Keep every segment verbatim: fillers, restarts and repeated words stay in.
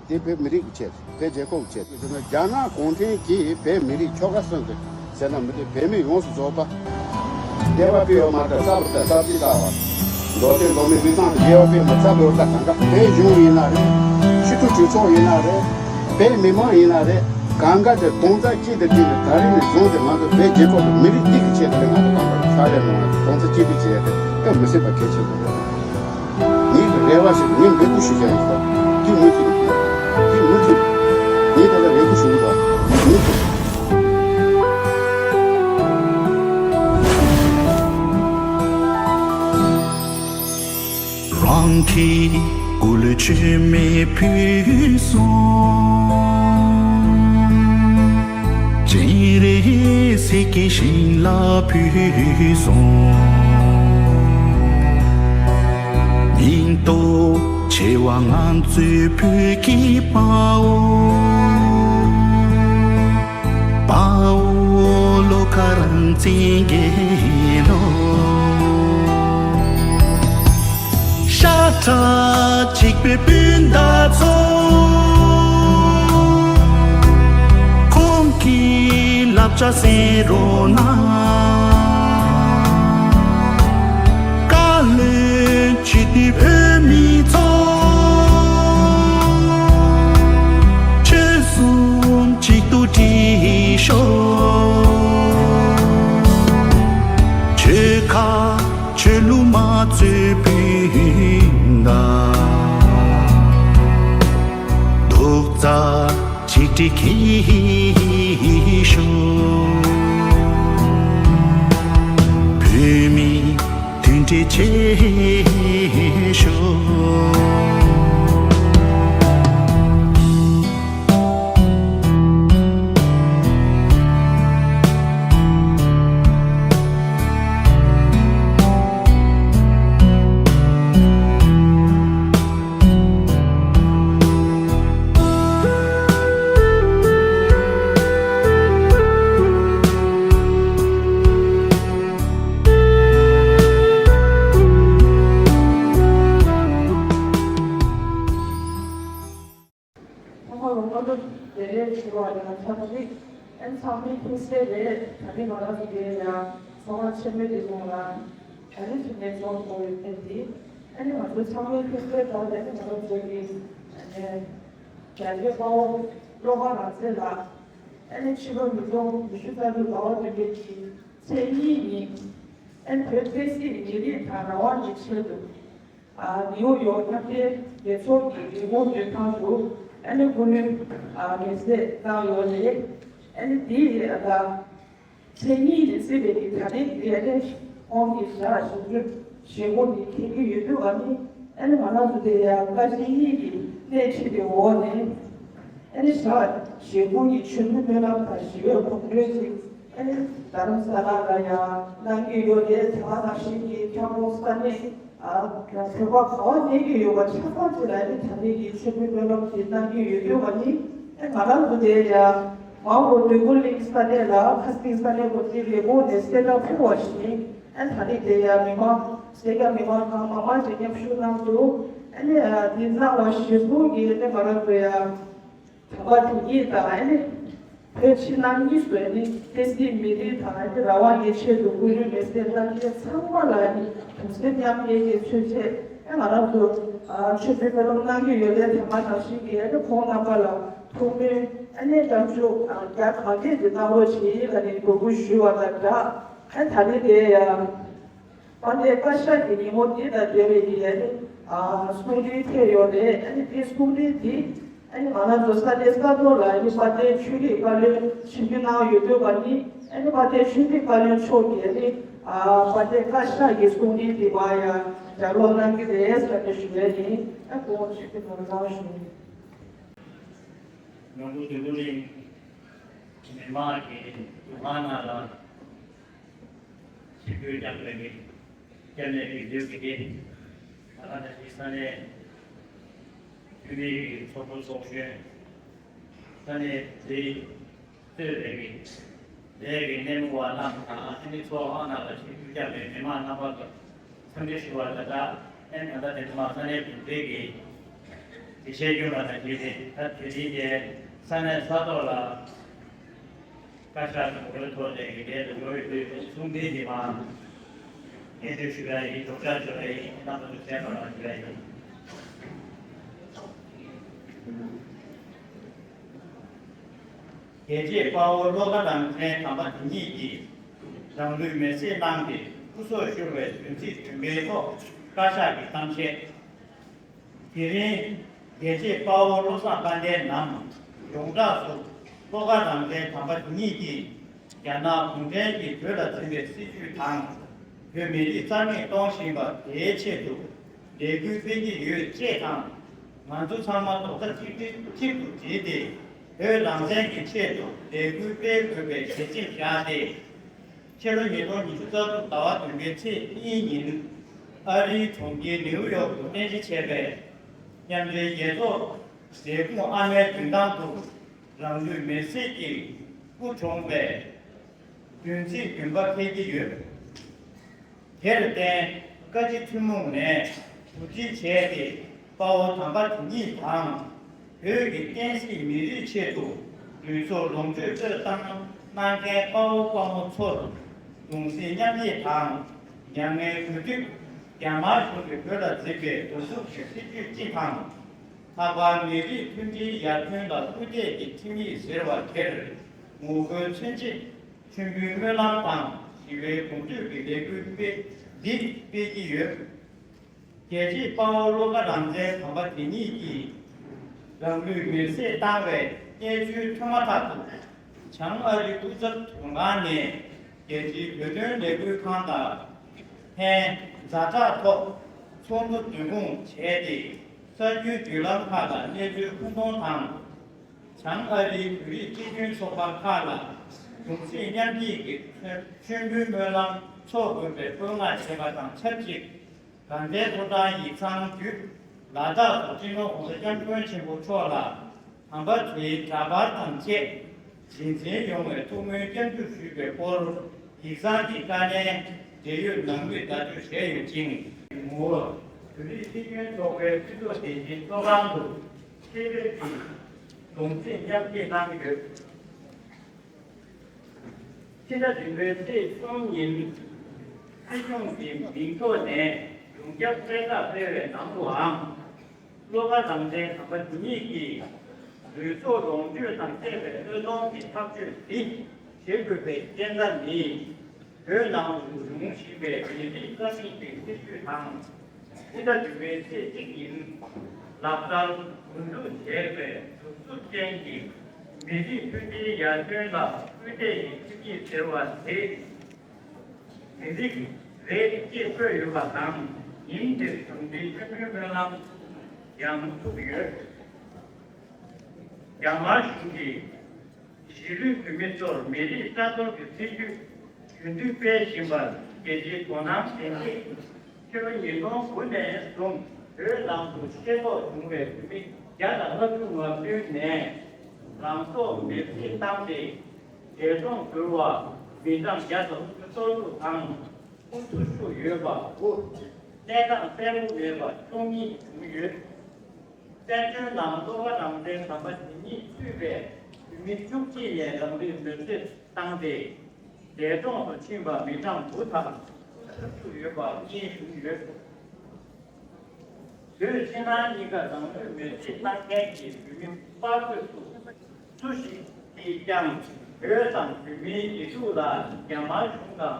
དེ་བོད་མི་རིགས་ཀྱི་ཆེད་རེད། བོད་རྒྱལ་ཁབ་ཀྱི་ཆེད་རེད། ཟེར་ན་རྒྱ་ནག་གུང་ཁྲན་གྱིས་བོད་མི་རིགས་ཁྱོ་ག་གསོན་ཟེར་ཟེར་ན་མི་འདུག་བོད་མི་ཡོངས་སུ་རྫོགས་པ། སྡེ་བ་པི་ཡོ་མ་ད་ས་བུ་ད་ས་བྱི་ད་བ། མདོ་སྟོད་མདོ་སྨད་དབུས་གཙང་སྡེ་བ་པི་མ་ས་བུ་ད་གང་ག་བོད་གཞུང་ཡིན་ན་རེད། སྤྱི་འཐུས་གྲོས་ཚོགས་ཡིན་ན་རེད། བོད་མི་མང་ཡིན་ན་རེད། གང་ག་དེ་དོན་རྩ་གཅིག་ཏུ་བསྒྲིལ་ནས་ད་རིང་ནས་བཟུང་སྟེ་ང་ཚོ་བོད་རྒྱལ་ཁབ་ཀྱི་མི་རིགས་གཅིག་གི་ཆེད་དུ་ང་ཚོ་གང་ག་ཕྱག་ལས་གནང་བ་དོན་རྩ་གཅིག་ཏུ་བྱས་ཏེ་སྐབས་མི་སྲིད་པ་གལ་ཆེན་པོ་རེད། ངེད་ཀྱི་རེ་བ་ཞིག་ངས་འབོད་སྐུལ་ཞུ་བྱ་ཡིན་ཟེར། དེ་མུ་མཐུད་དེ་མུ་མཐུད་ངས་དེ་ལ་རེ་སྐུལ་ཞུ་གི་འདུག་མུ་མཐུད། རང་གི་སྐུ་ལུས་མཆོད་མེ་ཕུལ་སོང་། སྤྱན་རས་གཟིགས་ཀྱི་ཞིང་ལ་ཕུལ་སོང་། སྙིང་སྟོབས་ཆེ་བ་ང་ཚོའི་བོད་ཀྱི་དཔའ་བོ། དཔའ་བོ་བློ་དཀར་རང་བཙན་རྒྱལ་ལོ། ཤ་ཁྲག་གཅིག་པའི་སྤུན་ཟླ་ཚོ། ཁོང་གི་བསླབ་བྱ་གསན་རོགས་གནང་། བཀའ་བློན་སྤྱི་འཐུས་བོད་མི་ཚོ། ཆོལ་གསུམ་གཅིག་ཏུ་སྒྲིལ་ཤོག་ཆོལ་ཁ་ཆོས་ལུགས་མ་རྩོད་སྤུན་ཟླ། རྡོག་རྩ་གཅིག་སྒྲིལ་གྱིས་ཤོག་བོད་མི་མཐུན་སྒྲིལ་བྱེད་ཤོག་ཚང་མ་ལ་སྔ་དྲོ་བདེ་ལེགས་ཞུ་བ་ཡིན། ད་ཐེངས་ཨན་ཚང་མའི་ཐུགས་སྲས་རེད། ད་ནི་ང་རང་ཚོ་དེ་ཡང་ཚོགས་ཁང་ཆེན་མོའི་སྟེང་ལ་ད་ནི་ཐུགས་ནས་ཚོགས་ཐུབ་ཡོད་ཕེབས་ཏེ། ཨ་ནི་ང་ཚོ་ཚང་མའི་ཐུགས་སྲས་དང་ཨ་ནི་ང་རང་ཚོ་གི་ཨ་ནི་རྒྱལ་བའི་དཔའ་བོ་བློ་དཀར་རང་བཙན་ལགས། ཨ་ནི་ཕྱི་ལོ་ཉིས་སྟོང་ཉི་ཤུ་རྩ་དྲུག་ཟླ་བ་བདུན་པའི་གི་ཚེས་གཉིས་ཉིན་ཨ་ནི་བོད་བསྟན་སྲིད་ཀྱི་ཉེས་རིགས་དང་རང་དབང་གི་ཆེད་དུ། ཨ། ནིའུ་ཡོག་མཉམ་འབྲེལ་རྒྱལ་ཚོགས་ཀྱི་རི་བོ་མདུན་ཐང་དུ། ཨ་ནི་སྐུ་མགྲོན། ཨ། མེ་སྲེག་བཏང་ཡོད་རེད། ཨ་ནི་དེའི། ཨ། ད་མཚན་ཉིད་ནས་བརྩིས་པའི་གི་ད་རེས་ཀྱི་ཨ་ནི་ཁོང་གི་ཞག་བཞི་བཅུ་ཞེ་དགུ་ནི་འཁེལ་གྱི་ཡོད་དུས་ཨ་ནི། ཨ་ནི་ང་རང་ཚོ་དེ་ཡང་བཀའ་སྤྱི་གཉིས་ཀྱི་སྣེ་ཁྲིད་པའི་འོག་ནས། ཨ་ནི་ཞག་ཞེ་དགུ་གི་མཆོད་འབུལ་སྨོན་ལམ་དང་ཞི་བའི་གོམ་བགྲོད་ཅིག་ཨ་ནི་རྡ་རམ་ས་ལ་ལ་ཡང་གནང་གི་ཡོད་རེད། དེ་ག་ནང་བཞིན་གྱི་འཁྱམས་རོང་ས་གནས། ཨ། བོད་པ་ག་བ་གནས་ཀྱི་ཡོད་པ་ཆ་ཚང་ཅིག་ལ་ཨ་ནི་ད་ལྟའི་གི་མཆོད་འབུལ་སྨོན་ལམ་དེ་གནང་གི་ཡོད་དུས་ཨ་ནི། ཨ། ང་རང་ཚོ་དེ་ཡང་མང་གོ་འདོད་རྒུ་གླིང་ས་གནས་ལ་ཁ་སིང་ས་གནས་གོ་དེ་ལས་གོ་ནས་གསལ་བསྒྲགས་ཕུལ་བ་བཞིན། ཨ། ད་ནི་དེ་ཡང་མི་མང་གསལ་བསྒྲགས་མི་མང་གང་མང་མང་ཅིག་མཉམ་ཞུགས་གནང་འདུག་ཨ་ནི། ཨ། དེ་གནང་བ་གཞིར་བཟུང་གིས་ཨ་ནི་ང་རང་ཚོ་ཡང་དམ་པ་དེ་ཉིད་དང་ཨ་ནི་བོད་ཕྱི་ནང་གཉིས་སུ་ཨ་ནི་བསྟན་འཛིན་མི་རིགས་དང་ཨ་ནི་རང་དབང་གི་ཆེད་དུ་སྐུ་ལུས་མེ་སྲེག་གནང་མཁན་ཚང་མ་ལ་ཨ་ནི་གདུང་སེམས་མཉམ་སྐྱེད་ཀྱི་ཚུལ་བྱས། ཨ། ང་རང་ཚོ། ཨ། མཆོད་འབུལ་སྨོན་ལམ་གནང་གི་ཡོད་ལས་དེ་མ་ནང་བཞིན་གྱི་ཨ་ནི་ཁོང་རྣམ་པ་ལ་ཐུགས་སྨོན་ཨ་ནི་བསྟར་ཆོག་ཨ། རྒྱ་གང་ལེགས་ཀྱི་གནང་རོགས་བྱེད་ལ་ནི་འབོད་སྐུལ་ཞུ་བ་དང་སྦྲགས། ཨ། ད་ནི་དེ་ཡང་། དཔལ་ལྡན་བཀའ་ཤག་གི་ཉིན་མོ་འདི་དང་འབྲེལ་བའི་གི་ཨ་ནི། ཨ། གསུང་འཕྲིན་ཐེབས་ཡོད་རེད། ཨ་ནི་དེ་གསུང་འཕྲིན་འདི་ཨ་ནི་ང་རང་ཚོ་ས་གནས་ས་ཐོག་ལ་ཨ་ནི་དཔལ་ལྡན་ཆོས་རིག་བཀའ་བློན་ཆིབས་བསྒྱུར་གནང་ཡོད་དུས་ཨ་ནི། ཨ་ནི་དཔལ་ལྡན་ཆོས་རིག་བཀའ་བློན་མཆོག་གིས་ཨ་ནི། ཨ། དཔལ་ལྡན་བཀའ་ཤག་གི་གསུང་འཕྲིན་འདི་མར་ཡང་ལྗགས་ཀློག་གནང་གི་རེད་ཟེར་ནས་ཞུ་ཡས་ཡིན། ཨ། སྐུ་ངོ་ཆིབས་བསྒྱུར་ལགས་གནང་ཞུ། ནོར་བུ་འདོད་རྒུ་གླིང་མི་མང་གི་འདུ་ཁང་ནང་ལ། ཆིབས་བསྒྱུར་རྒྱག་པའི་གི་སྐྱབས་གནས་དགེ་འདུན་གྱི་ད་ག་ནང་བཞིན་ས་གནས་འཐུས་མི་གི་ཚོགས་གཙོ་ཚོགས་གཞོན། ས་གནས་དེའི་གཙོས་པའི་གི་དེའི་གི་སྣེ་མོ་བ་རྣམས་དང་ཨ་ནི་ཚོགས་ཁང་ནང་ལ་ཆིབས་བསྒྱུར་བསྐྱངས་པའི་མི་མང་རྣམ་པ་ཚོར་འཚམས་འདྲི་ཞུ་བ་ལ་ད་ཨ་ནི་ད་ལྟ་དེ་ཚོ་མ་ས་གནས་གུང་ཁྲན་གྱི་ དེ་བཤད་རྒྱུ་མ་དང་བརྒྱུད་དེ་ད་དེ་རིང་གི་ས་གནས་ས་ཐོག་ལ་བཀའ་ཤག་གི་ངོ་ཐོག་ནས་ཀྱི་ལས་དུ་ངོ་ཡོད་དུས་གསུང་འཕྲིན་གྱི་མང་སྙན་སྒྲོན་ཞུ་ཡ་ཡིན། སྒྲོག་སྐྱོར་ཞུ་ཡ་ཡིན། རྣམ་པ་ཚོ་གསན་པ་རང་ཞུ་ཡ་ཡིན། རྒྱལ་གཅེས་དཔའ་བོ་བློ་དགའ་རང་བཙན་དམ་པ་དེ་ཉིད་ཀྱིས་རང་ལུས་མེར་སྲེག་གནང་སྟེ་སྐུ་སྲོག་ཤོར་བའི་དོན་ཚིགས་བདུན་པའི་ཐོག་བཀའ་ཤག་གི་གཏམ་བཤད། དེ་རིང་རྒྱལ་གཅེས་དཔའ་བོ་བློ་བཟང་དཔལ་ལྡན་ནམ་ཡོངས་གྲགས་སུ་བློ་དགའ་རང་བཙན་དམ་པ་དེ་ཉིད་ཀྱིས་རྒྱ་ནག་གུང་ཁྲན་གྱིས་བོད་ལ་འཛིན་པའི་སྲིད་བྱུས་དང་། བོད་མི་རིགས་རྩ་མེད་གཏོང་བཞིན་པ་དེའི་ཆེད་དུ་ལས་འགུལ་སྤེལ་གྱི་ཡོད་ཅེས་དང་། ང་ཚོ་ཚང་མ་རྡོག་རྩ་གཅིག་སྒྲིལ་གཅིག་ཏུ་བསྒྲིལ་ཏེ་བོད་རང་བཙན་གྱི་ཆེད་དུ་ལས་འགུལ་སྤེལ་དགོས་པའི་ཞལ་ཆེམས་བཞག་སྟེ། ཕྱི་ལོ་ཉིས་སྟོང་ཉི་ཤུ་རྩ་དྲུག་ཟླ་བ་བདུན་པའི་ཚེས་གཉིས་ཉིན་ཨ་རིའི་གྲོང་ཁྱེར་ནེའུ་ཡོག་ཏུ་རྟེན་གཞི་བྱས་པའི་མཉམ་འབྲེལ་རྒྱལ་ཚོགས་ལས་ཁུངས་ཨ་མའི་མདུན་ཐང་དུ་རང་ལུས་མེར་སྲེག་གིས་སྐུ་གྲོངས་པའི་བདུན་ཚིགས་བདུན་པ་འཁེལ་གྱི་ཡོད། དེར་བརྟེན་བཀའ་སྤྱི་ཐུན་མོང་ནས་གོ་སྒྲིག་བྱས་ཏེ་དཔའ་བོ་དམ་པ་དེ་ཉིད་དང་། བོད་ཀྱི་བསྟན་སྲིད་མི་རིགས་ཆེད་དུ་ལུས་སྲོག་ལོངས་སྤྱོད་སྤྲོད་གཏོང་གནང་མཁན་དཔའ་བོ་དཔའ་མོ་ཚོར་གདུང་སེམས་མཉམ་སྐྱེད་དང་། མྱ་ངན་གུས་འདུད། རྒྱ་དམར་གཞུང་གིས་བོད་ལ་འཛིན་པའི་གདུག་རྩུབ་ཀྱི་སྲིད་བྱུས་སྤྱི་དང་། ལྷག་པར་མི་རིགས་མཐུན་སྒྲིལ་ཡར་ཐོན་ལ་སྐུལ་འདེད་ཀྱི་ཁྲིམས་ཡིག་ཟེར་བ་དེར་ངོ་རྒོལ་མཚོན་ཆེད། མཆོད་འབུལ་སྨོན་ལམ་དང་ཞི་བའི་གདུང་སྟོད་ཀྱི་ལས་འགུལ་སྤེལ་འདི་སྤེལ་གྱི་ཡོད། རྒྱལ་གཅེས་དཔའ་བོ་བློ་དགའ་རང་བཙན་དམ་པ་དེ་ཉིད་ཀྱིས་རང་ལུས་མེར་སྲེག་བཏང་བའི་གནས་ཚུལ་ཐོན་མ་ཐག་ཏུ། བྱང་ཨ་རིའི་དབུས་གཙང་དོན་ཁང་ནས་རྒྱལ་སྤྱིའི་བོད་དོན་ལས་འགུལ་ཁང་དང་ལྷན་ཛ་དྲག་ཐོག་ཚོགས་འདུ་བསྡུ་སྐོང་བྱས་ཏེ། གསར་འགྱུར་བརྒྱུད་ལམ་ཁག་ལ་གནས་ཚུལ་ཕུལ་གཏོང་དང་། བྱང་ཨ་རིའི་བོད་རིགས་སྤྱི་མཐུན་ཚོགས་པ་ཁག་ལ་གདུང་སེམས་མཉམ་སྐྱེད་ཀྱི་མཆོད་འབུལ་སྨོན་ལམ་འཚོགས་དགོས་པའི་བཀོད་མངགས་བྱས་པ་དང་ཆབས་ཅིག་དགའ་ལྡན་ཕོ་བྲང་ཡིག་ཚང་བརྒྱུད་ལ་དྭགས་སུ་སྤྱི་ནོར་༸གོང་ས་༸སྐྱབས་མགོན་ཆེན་པོ་མཆོག་ལ་དམ་པ་དེའི་འདྲ་པར་དང་བཅས་རྗེས་འཛིན་ཡོང་བའི་ཐུགས་སྨོན་སྐྱབས་འཇུག་ཞུས་པའི་སྐོར་ཡིག་ཚང་གི་དཀའ་ལས་འབྲེལ་ཡོད་ནང་མིས་བརྡ་སྤྲོད་བྱས་ཡོད་ཅིང་། ངོ་བོད་རིགས་སྤྱི་མཐུན་ཚོགས་པའི་སྤྱི་ཚོགས་དེ་བཞིན་ཚོགས་ཁང་དུ་ཆེད་ཕེབས་ཀྱིས་གདུང་སེམས་མཉམ་སྐྱེད་གནང་ཡོད། ཕྱི་ཟླ་བདུན་པའི་ཚེས་གསུམ་ཉིན་སྲིད་སྐྱོང་གི་མིང་ཐོག་ནས་ཡོངས་ཁྱབ་གསལ་བསྒྲགས་སྤེལ་བའི་ནང་དུའང་། བློ་དགའ་རང་བཙན་དམ་པ་དེ་ཉིད་ཀྱིས་ལུས་སྲོག་ལོངས་སྤྱོད་དང་བཅས་པའི་བློས་གཏོང་གི་ཐག་གཅོད་འདི་བྱེད་དགོས་པའི་རྐྱེན་རྩ་ནི། བོད་ནང་དུ་འབྱུང་བཞིན་པའི་མི་རིགས་རྩ་མེད་ཀྱི་སྲིད་བྱུས་དང་། ཕྱི་ཟླ་བདུན་པའི་ཚེས་གཅིག་ཉིན་ལག་བསྟར་འགོ་འཛུགས་བྱས་པའི་གདུག་རྩུབ་ཅན་གྱི་མི་རིགས་མཐུན་སྒྲིལ་ཡར་ཐོན་ལ་སྐུལ་འདེད་ཀྱི་ཁྲིམས་ཡིག་ཟེར་བ་དེ་མི་འགྲིག་རེད་ཅེས་འཁོད་ཡོད་པ་དང་། ཉིན་དེར་གཞུང་འབྲེལ་མཐུན་སྒྲིལ་སྨོན་ལམ་ཡང་ཚུགས་ཡོད། རྒྱ་དམར་གཞུང་གིས་གཞིས་ལུས་བོད་མི་ཚོར་མི་རིགས་རྩ་གཏོར་གྱི་སྲིད་ཇུས་རྒྱུན་མཐུད་སྤེལ་བཞིན་པར་རྒྱལ་སྤྱིའི་དོ་སྣང་ལྡན་རྗེས། ཕྱི་ལོ་ཉིས་སྟོང་དགུ་ནས་བཟུང་བོད་ནང་དུ་ཤེས་རྟོགས་བྱུང་བའི་བོད་མི་བརྒྱ་དང་ལྔ་བཅུ་ང་བདུན་ནས་རང་སྲོག་མེར་སྲེག་བཏང་སྟེ། འདས་གྲོངས་གྱུར་བ་མི་གྲངས་བརྒྱ་དང་དགུ་བཅུ་སོ་དྲུག་དང་། སྐུ་འཚོ་བཞུགས་ཡོད་པ་དགུ། གནས་སྟངས་གསལ་པོ་མེད་པ་བཅུ་གཉིས་བྱུང་ཡོད། བཙན་བྱོལ་ནང་བློ་དགའ་རང་བཙན་དམ་པ་དེ་ཉིད་གཙོས་པའི་བོད་མི་བཅུ་གཅིག་ནས་རང་ལུས་མེར་སྲེག་བཏང་སྟེ། འདས་གྲོངས་སུ་ཕྱིན་པ་མི་གྲངས་དགུ་དང་སྐུ་འཚོ་བཞུགས་ཡོད་པ་གཉིས་བྱུང་ཡོད། བོད་ཕྱི་ནང་གཉིས་ཀ་རང་ལུས་མེར་སྲེག་བཏང་མཁན་གྱི་བོད་མི་དཔའ་རྒོད་སུ་སུ་ཞིག་གིས་ཀྱང་བོད་དང་བོད་མིའི་སྒྲིག་འཛུགས་ལ་རྒྱ་དམར་གཞུང་དང་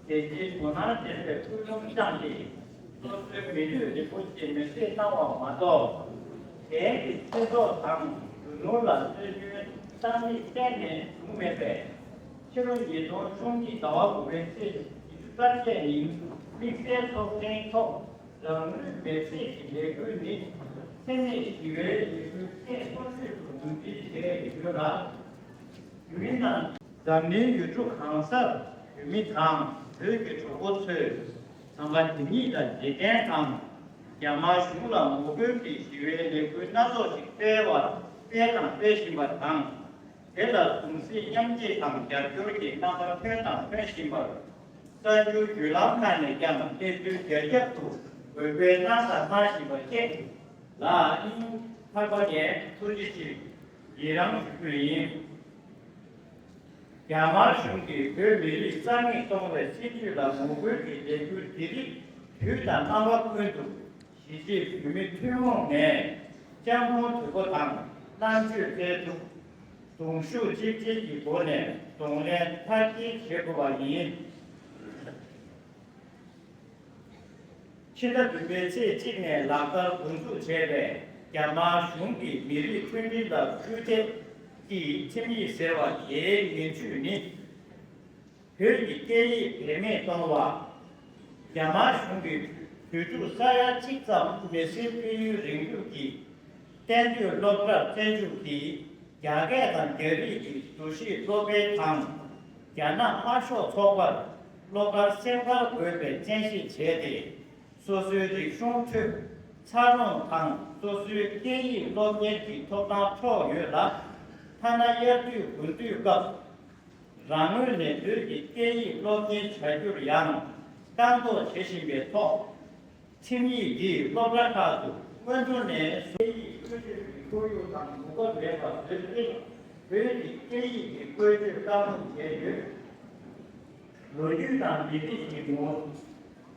རྒྱལ་སྤྱིའི་དོ་སྣང་ལྡན་པའི་སྐུལ་སློང་བཏང་སྟེ། སོ་སོའི་མི་ལུས་རིན་པོ་ཆེ་མེར་སྲེག་བཏང་བ་མ་གཏོགས། གཞན་གྱི་ཚེ་སྲོག་དང་རྒྱུ་ནོར་ལ་བརྩོན་རྒྱུའི་རྩ་མེད་གཏན་ནས་བྱུང་མེད་པས། ཕྱི་ལོ་ཉིས་སྟོང་བཅུ་གཉིས་ཟླ་བ་དགུ་པའི་ཚེས་ཉི་ཤུ་རྩ་བརྒྱད་ཉིན་དམིགས་བསལ་ཚོགས་ཆེན་ཐོག་རང་ལུས་མེར་སྲེག་གི་ལས་འགུལ་ནི་འཚེ་མེད་ཞི་བའི་ལས་འགུལ་ཐེངས་སོ་བཞི་དུ་ངོས་འཛིན་བྱས་ཡོད་ལ། ཡུལ་ནང་འཛམ་གླིང་ཡུལ་གྲུ་གང་སར་བོད་མི་དང་བོད་ཀྱི་གྲོགས་པོ་ཚོས་ཟམ་པ་དེ་ཉིད་ལ་རྗེས་དྲན་དང་། རྒྱ་དམར་གཞུང་ལ་ངོ་རྒོལ་གྱི་ཞི་བའི་ལས་འགུལ་སྣ་ཚོགས་ཤིག་སྤེལ་བར་སྤེལ་དང་སྤེལ་བཞིན་པ་དང་། དེ་ལ་གདུང་སེམས་མཉམ་སྐྱེད་དང་རྒྱབ་སྐྱོར་གྱི་རྣམ་པ་ཐོན་དང་ཐོན་བཞིན་པར། གསར་འགྱུར་བརྒྱུད་ལམ་ཁག་ནས་ཀྱང་གནས་ཚུལ་ཇེ་ཁྱབ་ཏུ་འགོད་སྤེལ་གནང་དང་གནང་བཞིན་པ་བཅས་ལ་ཨིན། ཚགས་པར་ནས་ཐུགས་རྗེ་ཆེ། ཡི་རང་ཞུ་རྒྱུ་ཡིན། རྒྱ་དམར་གཞུང་གིས་བོད་མི་རིགས་རྩ་མེད་གཏོང་བའི་སྲིད་ཇུས་ལ་ངོ་རྒོལ་གྱི་ལས་འགུལ་འདི་རིགས་དུས་དང་རྣམ་པ་ཀུན་ཏུ་གཞིས་བྱེས་བོད་མི་ཐུན་མོང་ནས་སྤྱང་གྲུང་དོད་པོ་དང་རྣམ་དཔྱོད་རྩལ་སྤྲུགས། གདུང་ཤུགས་གཅིག་སྒྲིལ་གྱི་སྒོ་ནས་གདོང་ལེན་མཐར་སྐྱེལ་བྱེད་དགོས་པ་ཡིན། ཕྱི་ཟླ་བདུན་པའི་ཚེས་གཅིག་ནས་ལག་བསྟར་འགོ་འཛུགས་བྱས་པའི་རྒྱ་དམར་གཞུང་གི་མི་རིགས་མཐུན་སྒྲིལ་ལ་སྐུལ་འདེད་ཀྱི་ཁྲིམས་ཡིག་ཟེར་བ་དེའི་ངན་ཇུས་ནི། བོད་ཀྱི་སྐད་ཡིག་བེད་མེད་གཏོང་བ། རྒྱ་དམར་གཞུང་གིས་བོད་ཕྲུག་ས་ཡ་གཅིག་ཙམ་མི་སེར་སྤེལ་ཡུལ་རིང་ལུགས་ཀྱི་གཏན་སྡོད་སློབ་གྲྭར་བཙན་འཇུག་གིས་རྒྱ་སྐད་དང་རྒྱ་རིགས་ཀྱི་འདུ་ཤེས་སློབ་སྤེལ་དང་། རྒྱ་ནག་དམར་ཤོག་ཚོགས་པར་བློ་དཀར་སེམས་དཀར་དགོས་པའི་བཙན་ཤེད་བྱས་ཏེ། སོ་སོའི་རིག་གཞུང་ཁྲོད་འཚར་ལོངས་དང་སོ་སོའི་སྐད་ཡིག་སློབ་གཉེར་གྱི་ཐོབ་ཐང་འཕྲོག་ཡོད་ལ། ཐ་ན་དབྱར་དུས་དགུན་དུས་སྐབས་རང་ངོས་ནས་བོད་ཀྱི་སྐད་ཡིག་སློབ་གཉེར་བྱ་རྒྱུར་ཡང་རྐང་འདོགས་བྱེད་བཞིན་པའི་ཐོག་ཁྲིམས་ཡིག་འདིས་སློབ་གྲྭ་ཁག་ཏུ་སྔོན་འགྲོ་ནས་བཟུང་སྐད་ཡིག་བཀོལ་སྤྱོད་ཀྱི་ཁོར་ཡུག་དང་གོ་སྐབས་མེད་པ་བཟོས་ཏེ། བོད་ཀྱི་སྐད་ཡིག་གི་བཀོལ་སྤྱོད་བཀག་སྡོམ་བྱས་ཡོད། ལོ་རྒྱུས་དང་མི་རིགས་ཀྱི་ངོ་།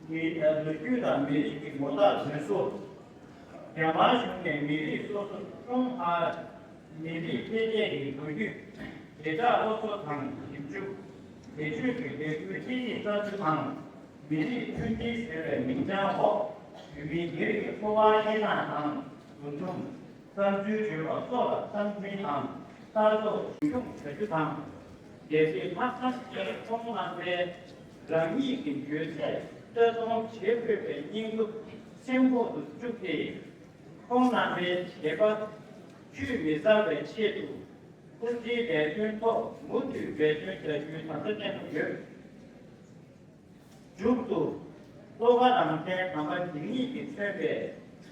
མི་ལོ་རྒྱུས་དང་མི་རིགས་ཀྱི་ངོ་རྟགས་འཛིན་སྲོལ། རྒྱ་དམར་གཞུང་ནས་མི་རིགས་སོ་སོ་ཀྲུང་ཧྭ་མི་རིགས་འཕེལ་རྒྱས་ཀྱི་ལོ་རྒྱུས། བྱེ་བྲག་སློབ་གསོ་དང་ཞིབ་འཇུག་ལས་ཆོས་ཀྱི་ལས་འགུལ་སྐད་ཡིག་གསར་བཟོ་དང་མི་རིགས་མཐུན་སྒྲིལ་ཟེར་བའི་མིང་བྱང་འོག་བོད་མི་སྒེར་གྱི་འཚོ་བ་སྐྱེལ་སྟངས་དང་འདུ་འཛོམས། བསམ་ཚུལ་བརྗོད་པ་སོགས་ལ་བསམ་ཚུལ་དང་ལྟ་རྟོག་ཞིབ་སྦྱོང་བྱ་རྒྱུ་དང་། སྡེ་སྲིད་ལྷག་བསམ་ཅན་ཁོང་རྣམ་པས་རང་ཉིད་ཀྱི་འགྱོད་ཚད་ལྟ་སྟངས་བྱེད་ཕོད་པའི་སྙིང་སྟོབས་སེམས་ཁོག་ཏུ་བཅུག་སྟེ། ཁོང་རྣམ་པའི་བྱེད་པ་ཆུད་མི་ཟ་བའི་ཆེད་དུ་སྐུ་ཚེའི་ལས་དོན་ཐོག་མུ་མཐུད་འབད་བརྩོན་བྱ་རྒྱུའི་དམ་བཅའ་བསྟན་དུ་ཡོད། མཇུག་ཏུ། བློ་དགའ་རང་བཙན་དམ་པ་འཇིགས་མེད་ཀྱིས་མཚོན་པའི་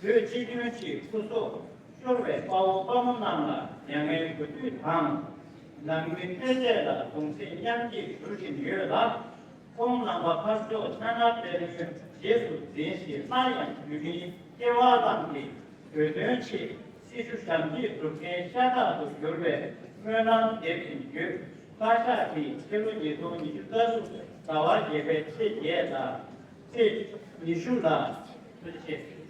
བོད་སྤྱི་མཐུན་ཆེད་སྐུ་སྲོག་ཤོར་བའི་དཔའ་བོ་དཔའ་མོ་རྣམས་ལ་མྱ་ངན་གུས་འདུད་དང་། ནང་མི་སེར་བཅས་ལ་གདུང་སེམས་མཉམ་སྐྱེད་ཞུ་བཞིན་ཡོད་ལ། ཁོང་རྣམ་པ་ཕར་ཕྱོགས་ཕྱག་ན་པདྨོའི་རྗེས་སུ་འཛིན་ཞིང་སླར་ཡང་བོད་མིའི་སྐྱེ་བ་བླངས་ཏེ། བོད་དོན་ཆེད་སྲི་ཞུ་ཞབས་འདེགས་སྒྲུབ་མཁན་ཤ་སྟག་ཏུ་གྱུར་བའི་སྨོན་ལམ་འདེབས་བཞིན་ཡོད། བཀའ་ཤག་གིས་ཕྱི་ལོ་ཉིས་སྟོང་ཉི་ཤུ་རྩ་དྲུག་ཟླ་བ་བརྒྱད་པའི་ཚེས་བརྒྱད་དང་ཚེས་ཉི་ཤུ་ལ་ཐུགས་རྗེ་ཆེ།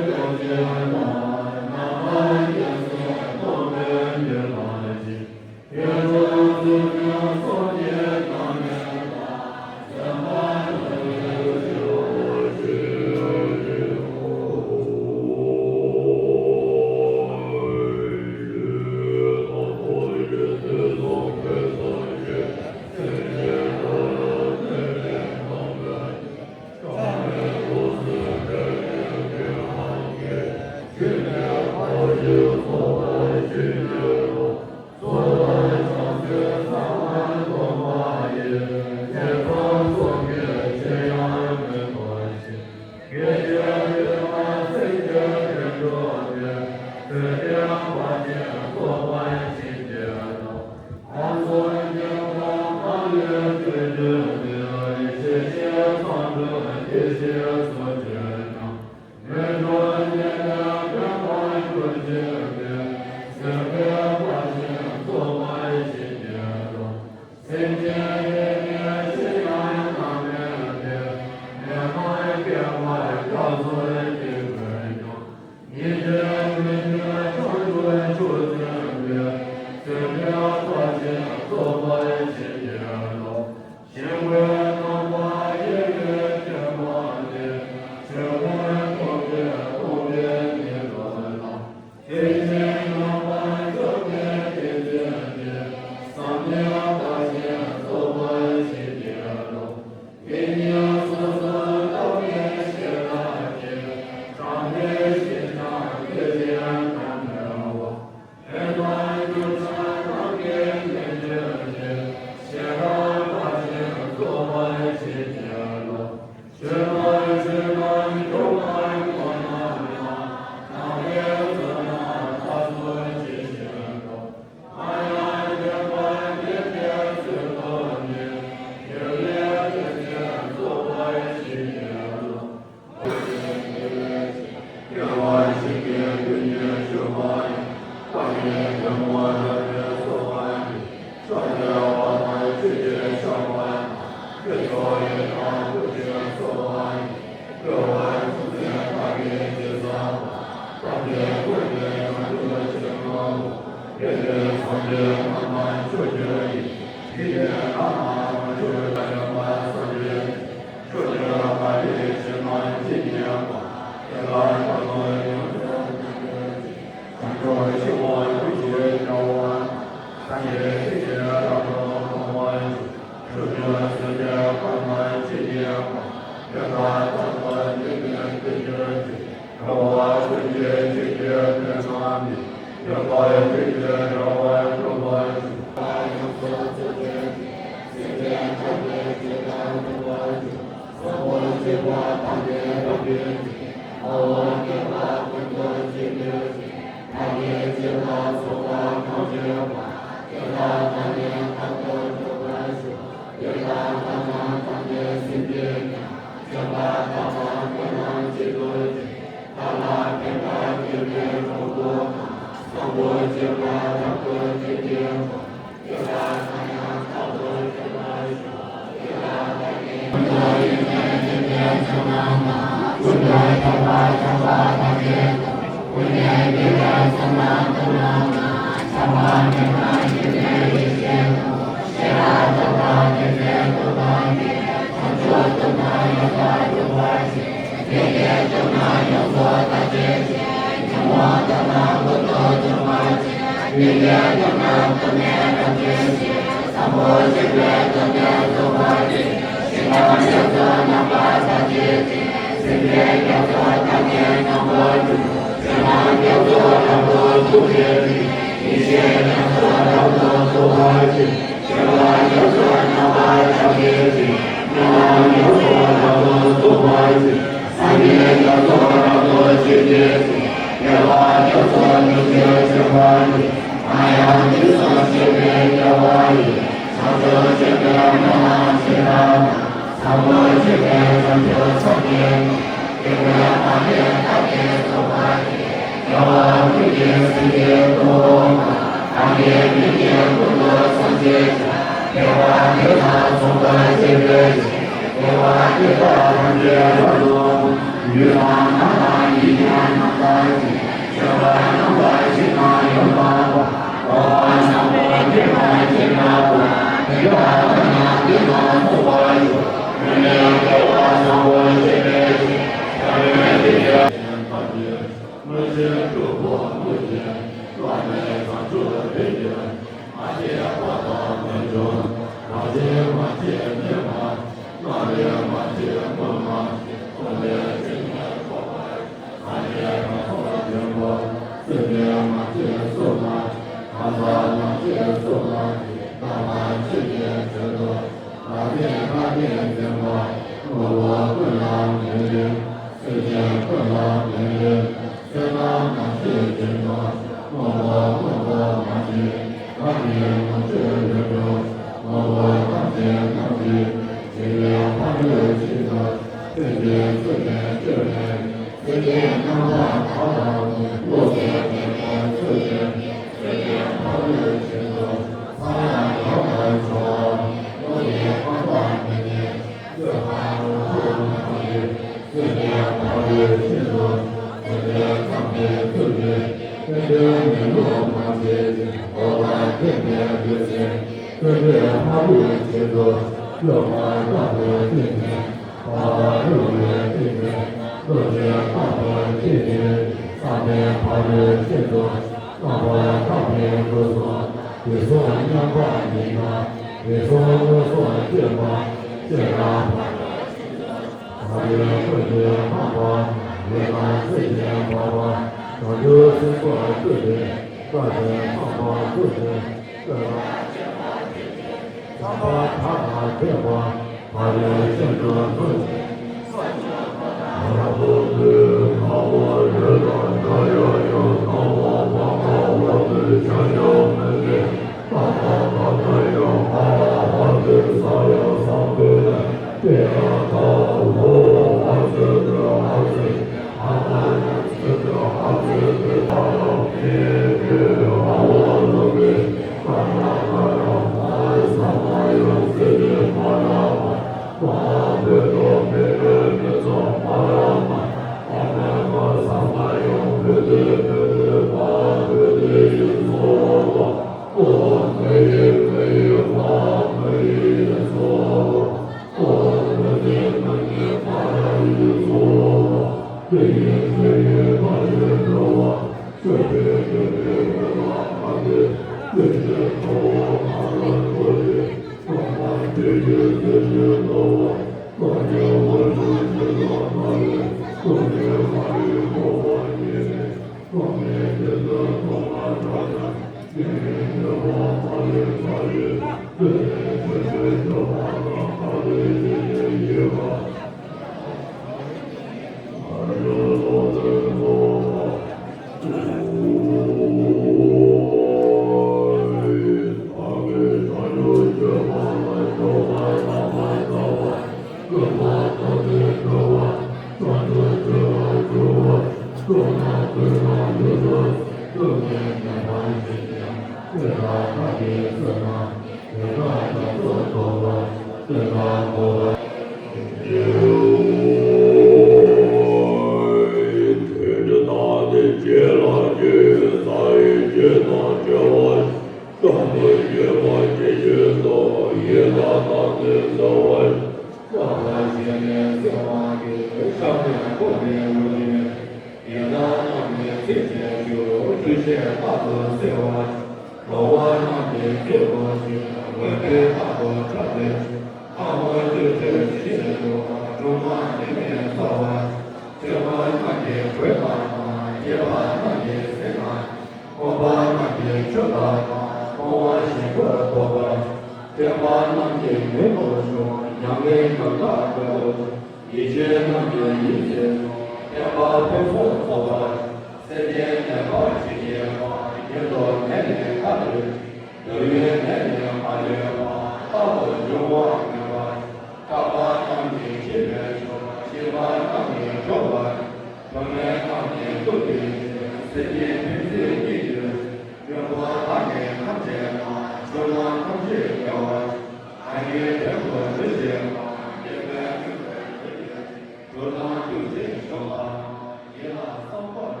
ཇོ་དང་རྒྱུ་འབྲས་འཇོམས་པ། ཡེ་ལ་སྲོག་འཁོར་